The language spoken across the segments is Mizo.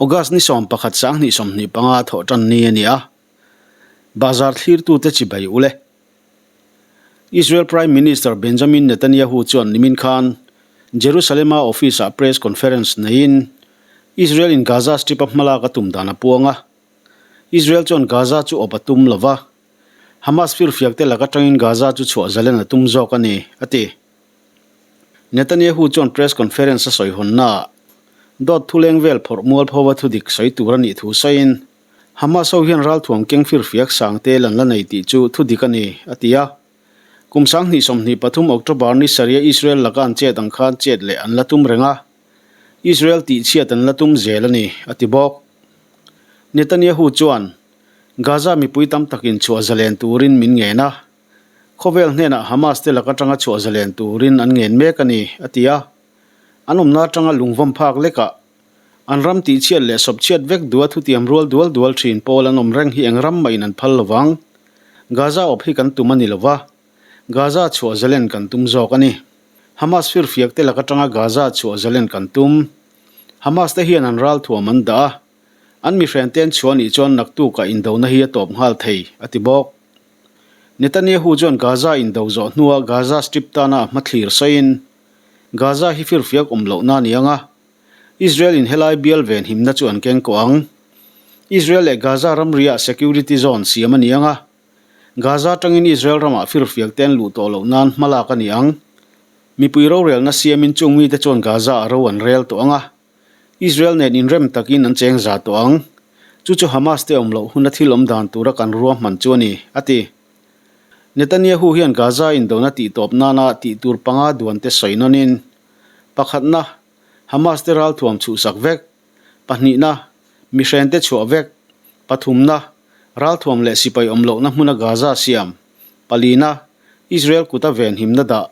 August ni 11 2025 thawh tan ni a ni a, Bazar thlirtute chibai ule. Israel Prime Minister Benjamin Netanyahu chuan nimin khan Jerusalem-a office-ah press conference neiin Israel-in Gaza Strip-a hmalak a tum dan a puang a. Israel chuan Gaza chu awp a tum lo va, Hamas firfiakte lak atangin Gaza chu chhuah zalen a tum zawk a ni, a ti. Netanyahu chuan press conference a sawi hawnnaah dawt thuleng vel phawrh mualphova thudik sawi tur a nih thu sawiin, Hamas ho hian ralthuam keng firfiak sang tel an la nei tih chu thudik a ni, a ti a. Kum 2023 October ni sarih a Israel laka an chet ang khan chet leh an la tum reng a, Israel tihchhiat an la tum zel a ni, a ti bawk. Netanyahu chuan, Gaza mipui tam takin chhuah zalen turin min ngen a, khawvel hnenah Hamas te lak atanga chhuah zalen turin an ngen mek a ni, a ti a. An awmna atanga lungvawm phak lekah An ram tihchhiat leh sawpchhiat vek dua thutiam rual dual dual thin pawl an awm reng hi eng ram mahin an phal lovang. Gaza awp hi kan tum a ni lova, Gaza chhuah zalen kan tum zawk a ni. Hamas firfiak te lak atanga Gaza chhuah zalen kan tum. Hamas te hian an ral thuam an dah a, an mihren te an chhuah nih chuan naktukah indona hi a tawp nghal thei, a ti bawk. Netanyahu chuan Gaza indo zawh hnua Gaza Strip tana a hmathlir sawiin, Gaza hi firfiak awm lohna a ni ang a, Israel in helai bial ven himna chu an keng kawh ang. Israel leh Gaza ramriah security zone siam a ni ang a, Gaza atangin Israel ramah firfiak te an luh tawh loh nan hmalak a ni ang. Mipui rorelna siamin chung mite chuan Gaza ah ro an rel tawh ang a, Israel nen inrem takin an cheng za tawh ang. Chu chu Hamas te awm loh huna thil awm dan tura kan ruahman chu a ni, a ti. Netanyahu hian Gaza indona tihtawp nana tih tur panga duan te sawi nawnin, pakhatna, Hamas te ralthuam chhuhsak vek, pahnihna, mihren te chhuah vek, pathumna, ralthuam leh sipai awm lohna hmuna Gaza siam, palina, Israel kuta venhimna dah,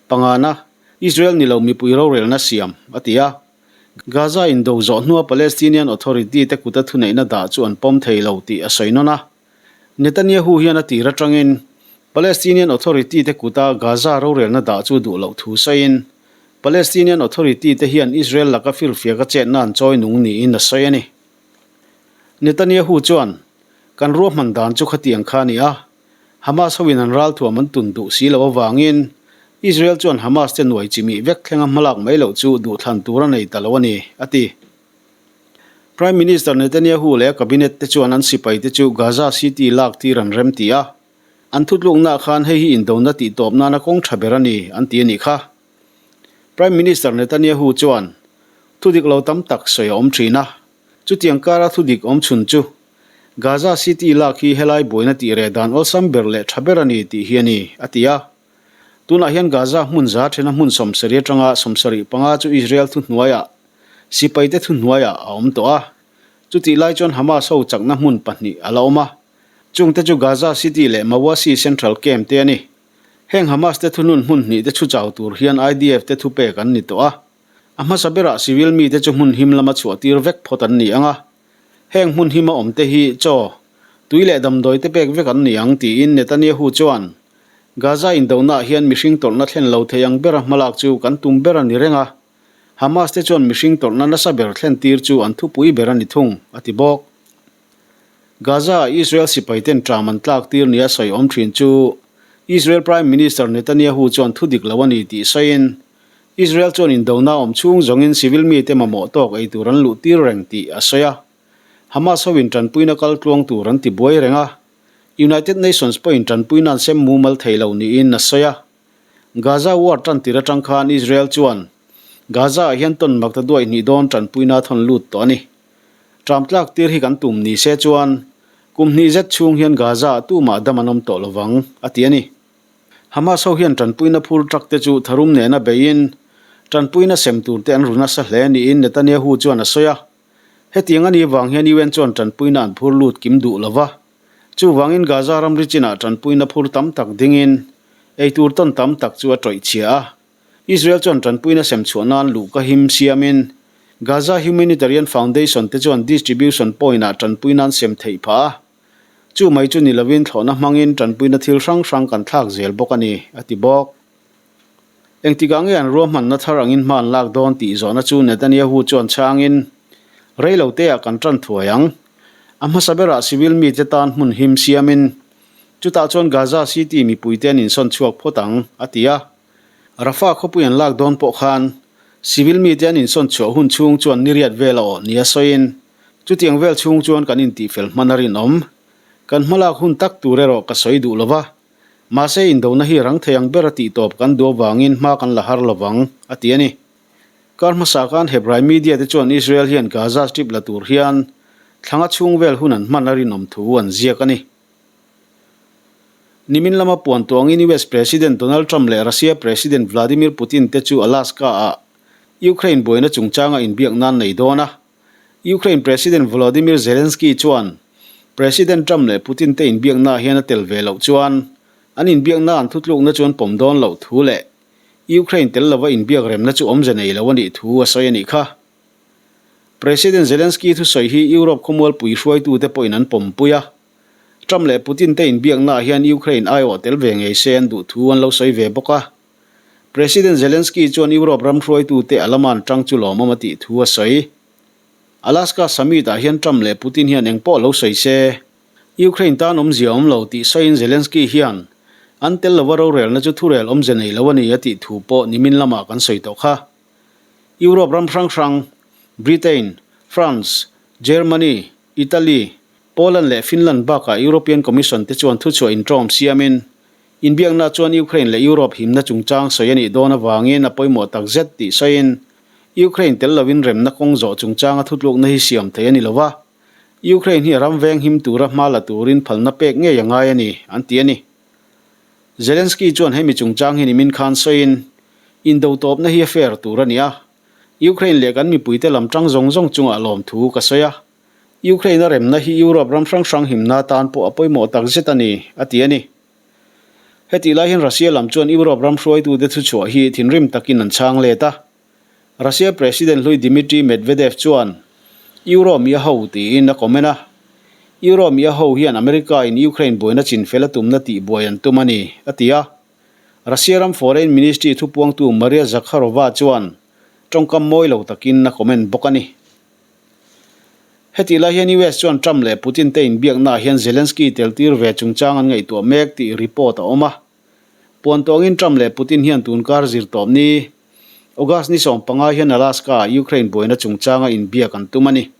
pangana, Israel ni lo mipui rorelna siam, a ti a. Gaza indo zawh hnua Palestinian Authority te kuta thuneihna dah chu an pawm thei lo tih a sawi nawn a. Netanyahu hian a tir atangin Palestinian Authority te kuta Gaza rorelna dah chu duh loh thu sawiin, Palestinian Authority te hian Israel laka firfiaka chetna an chawi nung niin a sawi a ni. Netanyahu chuan, Kan ruahman dan chu khatiang kha a ni a, Hamas hoin an ralthuam an tun duh si loh avangin Israel chuan Hamas te nuai chimih vek thlenga hmalak mai loh chu duhthlan tur a nei ta lo a ni, a ti. Prime Minister Netanyahu leh a cabinet te chuan an sipai te chu Gaza City lak tir an rem ti a, an thutluknaah khan hei hi indona tihtawp nana kawng tha ber a ni an ti a nih kha. Prime Minister Netanyahu chuan thudik lo tam tak sawi a awm thin a, chutiang kara thudik awm chhun chu Gaza City lak hi helai buaina tih reh dan awlsam ber leh tha ber a ni tih hi a ni, a ti a. Tunah hian Gaza hmun za thena hmun 70 atanga 75 chu Israel thuhnuaiah Sipaite thuhnuaiah a awm tawh a, chutih lai chuan Hamas ho chakna hmun pahnih a la awm a, chungte chu Gaza City leh Mawasi Central Camp te a ni. Heng Hamas te thunun hmun hnih te chhu chau tur hian IDF te thupek an ni tawh a, a hmasa berah civil mite chu hmun him lama chhuah tir vek phawt an ni ang a, heng hmun hima awm te hi chaw, tui leh damdawi te pek vek an ni ang tiin Netanyahu chuan Gaza indonaah hian mihring tawrhna thlen lo thei ang bera hmalak chu kan tum ber a ni reng a. Hamas te chuan mihring tawrhna nasa ber thlen tir chu an thupui ber a ni thung, a ti bawk. Gaza-ah Israel sipaiten ṭam an tlak tir nia sawi awm ṭhin chu Israel Prime Minister Netanyahu chuan thu dik lo a ni tih sawiin, Israel chuan indona awm chhung zawngin civil mite mamawh tawk ei tur an luh tir reng tih a sawi a. Hamas hoin ṭanpuina kal tluang tur an ti buai reng a, United Nations pawhin ṭanpuina an sem mumal thei lo niin a sawi a. Gaza war tan tir atang khan Israel chuan Gaza ah hian tawn mak ta duai hnih dawn tanpuina a thawn lut tawh a ni. Tram tlak tir hi kan tum ni se chuan kum hnih zet chhung hian Gaza ah tumah dam an awm tawh lovang, a ti a ni. Hamas ho hian tanpuina phur truck te chu tharum nena beiin tanpuina sem tur te an ru nasa hle niin Netanyahu chuan a sawi a. Hetiang a nih vang hian UN chuan tanpuina an phur lut kim duh lova. Chuvangin Gaza ramri chinah tanpuina phur tam tak dingin eitur tawn tam tak chu a tawih chhia a. Israel chuan tanpuina sem chhuah nan luhka him siamin Gaza Humanitarian Foundation te chuan distribution point-ah tanpuina an sem theih phah a. Chu mai chu ni lovin thlawhna hmangin tanpuina thil hrang hrang kan thlak zel bawk a ni, a ti bawk. Engtikah nge an ruahmanna thar angin hma an lak dawn tih zawhna chu Netanyahu chuan chhangin, Rei lo teah kan tan thuai ang. A hmasa berah civil mite tan hmun him siamin, chutah chuan Gaza City mipuite an insawn chhuak phawt ang, a ti a. Rafah khawpui an lak dawn pawh khan civil mite an insawn chhuah hun chhung chuan niriat vel a awh nia sawiin, chutiang vel chhung chuan kan intihfel hman a rinawm. Kan hmalak hun tak tur erawh ka sawi duh lo va. Mahse indona hi rang thei ang ber a tih tawp kan duh avangin hma kan la har lo vang, a ti a ni. Kar hmasa khan Hebrai media te chuan Israel hian Gaza Strip la tur hian thlanga chhung vel hun an hman a rinawm thu an ziak a ni. Nimin lama puan tuangin US President Donald Trump leh Russia President Vladimir Putin te chu Alaska-ah Ukraine buaina chungchanga inbiak nan nei dawn a. Ukraine President Volodymyr Zelensky chuan President Trump leh Putin te inbiaknaah hian a tel ve loh chuan an inbiakna an thutlukna chu an pawm dawn loh thu leh Ukraine tel lova inbiak remna chu awmze nei lo a nih thu a sawi a nih kha. President Zelensky thusawi hi Europe khawmualpui hruaitute pawhin an pawmpui a. Trump leh Putin te inbiaknaah hian Ukraine aiawh tel ve ngei se an duh thu an lo sawi ve bawk a. President Zelensky chuan Europe ram hruaitute a lama an tang chu lawmawm a tih thu a sawi. Alaska summit ah hian Trump leh Putin hian eng pawh lo sawi se, Ukraine tan awmzia awm lo tih sawiin Zelensky hian an tel lova rorelna chu thurel awmze nei lo a ni a tih thu pawh nimin lamah kan sawi tawh kha. Europe ram hrang hrang, Britain, France, Germany, Italy, Poland leh Finland bakah European Commission te chuan thuchhuah inṭawm siamin Inbiakna chuan Ukraine leh Europe himna chungchang sawi a nih dawn avangin a pawimawh tak zet tih sawiin, Ukraine tel lovin remna kawng zawh chungchanga thutlukna hi siam theih a ni lo va, Ukraine hi a ram veng him tura hma la turin phalna pek ngei a ngai a ni, an ti a ni. Zelensky chuan hemi chungchang hi nimin khan sawiin, Indo tawpna hi a fair tur a ni a, Ukraine leh kan mipuite lam tang zawng zawng chungah lawmthu ka sawi a, Ukraine a remna hi Europe ram hrang hrang himna atan pawh a pawimawh tak zet a ni, a ti a ni. Hetih lai hian Russia lam chuan Europe ram hruaitute thuchhuah hi thinrim takin an chhang let a. Russia President hlui Dmitry Medvedev chuan Euro mi a ho tiin a comment a. Euro mi a ho hian America in Ukraine buaina chinfel a tumna tihbuai an tum a ni, a ti a. Russia ram Foreign Ministry thupuangtu Maria Zakharova chuan tawngkam mawi lo takin a comment bawk a ni. Hetih lai hian US chuan Trump leh Putin te inbiaknaah hian Zelensky tel tir ve chungchang an ngaihtuah mek tih report a awm a. Puan tawngin Trump leh Putin hian tunkar zir tawp ni, August ni 15 hian Alaska-ah Ukraine buaina chungchanga inbiak an tum a ni.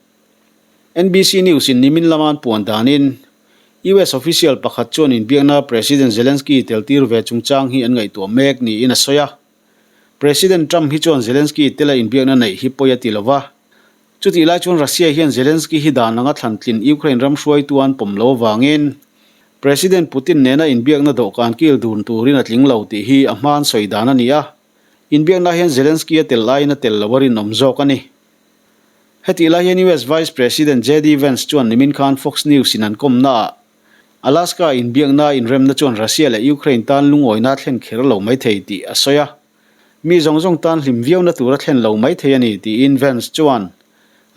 NBC News in nimin lama an puan danin, US official pakhat chuan inbiakna President Zelensky tel tir ve chungchang hi an ngaihtuah mek niin a sawi a. President Trump hi chuan Zelensky tela inbiakna neih hi pawi a ti lo va. Chutih lai chuan Russia hian Zelensky hi dan anga thlantlin Ukraine ram hruaitu an pawm lo avangin President Putin nena inbiakna dawhkan kil dun turin a tling lo tih hi a hmaan sawi dan a ni a. Inbiakna hian Zelensky a tel aiin a tel lo a rinawm zawk a ni. Hetih lai hian US Vice President JD Vance chuan nimin khan Fox News in an kawmnaah Alaska inbiakna inremna chuan Russia leh Ukraine tan lungawina a thlen kher lo mai thei tih a sawi a. Mi zawng zawng tan hlim viauna tur a thlen lo mai thei a ni tiin Vance chuan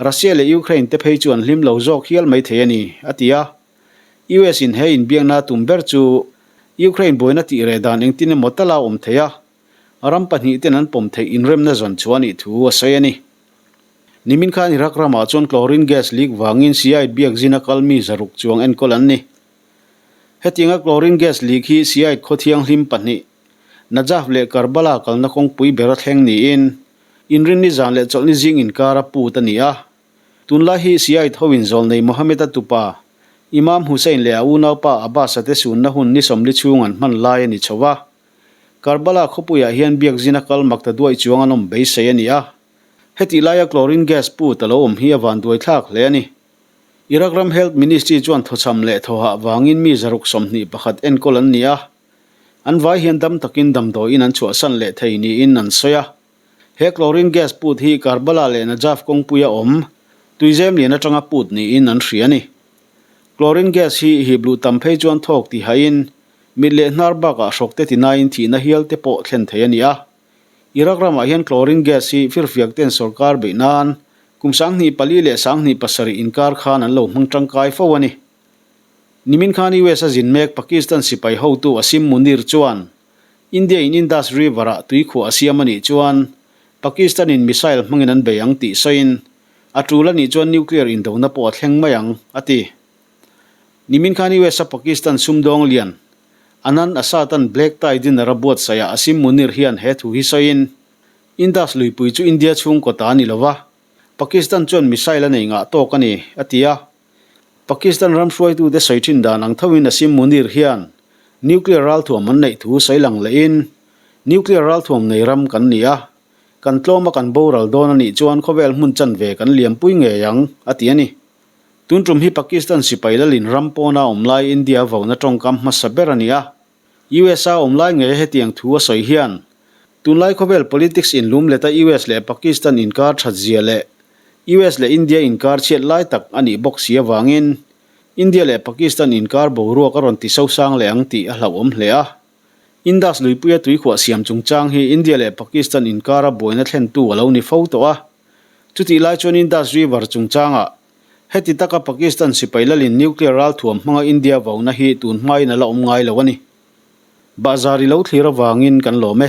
Russia leh Ukraine te phei chu an hlim lo zawk hial mai thei a ni, a ti a. US in he inbiakna tum ber chu Ukraine buaina tih reh dan engtin emaw tala awm thei a, ram pahnih ten an pawm theih inremna zawn chhuah a nih thu a sawi a ni. Nimin khan Iraq ramah chuan chlorine gas leak vangin Shiite biakzin a kal mi 600 chuang enkawl an ni. Hetianga chlorine gas leak hi Shiite khaw thianghlim pahnih, Najaf leh Karbala kalna kawngpui ber a thleng niin Inrinni zan leh chawlhni zing inkar a put a ni a. Tunlai hi Shiite hoin zawlnei Mohammed-a tupa, Imam Hussein leh a unaupa Abbas-a te sunna hun ni 40 chhung an hman lai a ni chho va. Karbala khawpuiah hian biakzin a kal mak ta duaih chuang an awm beisei a ni a. Hetih laia chlorine gas put a lo awm hi a vanduai thlak hle a ni. Iraq ram Health Ministry chuan thawchham leh thawhah vangin mi 621 enkawl an ni a, an vai hian dam takin damdawiin an chhuahsan leh thei niin an sawi a. He chlorine gas put hi Karbala leh Najaf kawngpuia awm tuizem lian atanga put niin an hria a ni. Chlorine gas hi hip luh tam phei chuan thawk tihaiin mit leh hnar bakah hrawk te tinain thihna hial te pawh thlen thei a ni a. Iraq ramah hian chlorine gas hi firfiak ten sorkar beih nan kum 2004 leh 2007 inkar khan an lo hmang tangkai fo a ni. Nimin khan US a zin mek Pakistan sipai hotu Asim Munir chuan India in Indus River-ah tuikhuah a siam a nih chuan Pakistan in missile hmangin an bei ang tih sawiin. A tul a nih chuan nuclear indona pawh a thleng mai ang, a ti. Nimin khan US a Pakistan sumdawng lian Anand Asad-a'n Black Tie Dinner a buatsaihah Asim Munir hian he thu hi sawiin, Indus luipui chu India chhungkaw ta a ni lova, Pakistan chuan missile a nei ngah tawk a ni, a ti a. Pakistan ram hruaitute sawi thin dan ang thoin Asim Munir hian nuclear ralthuam an neih thu sawi lang lehin, Nuclear ralthuam nei ram kan ni a, kan tlawma kan boral dawn a nih chuan khawvel hmun chanve kan liampui ngei ang, a ti a ni. Tun tum hi Pakistan sipai lalin ram pawna awm lai India vauna tawngkam hmasa ber a ni a. US a awm lai ngeia hetiang thu a sawi hian tunlai khawvel politics inlum leta US leh Pakistan inkar that zia leh US leh India inkar chhiat lai tak a nih bawk si avangin India leh Pakistan inkar boruak a rawn ti sosang leh ang tih a hlauhawm hle a. Indus luipuia tuikhuah siam chungchang hi India leh Pakistan inkara buaina thlentu a lo ni fo tawh a. Chutih lai chuan Indus River chungchangah heti taka Pakistan sipai lalin nuclear ralthuam hmanga India vauna hi tun hmain a la awm ngai lo a ni. Bahzar i lo thlir avangin kan lawm e.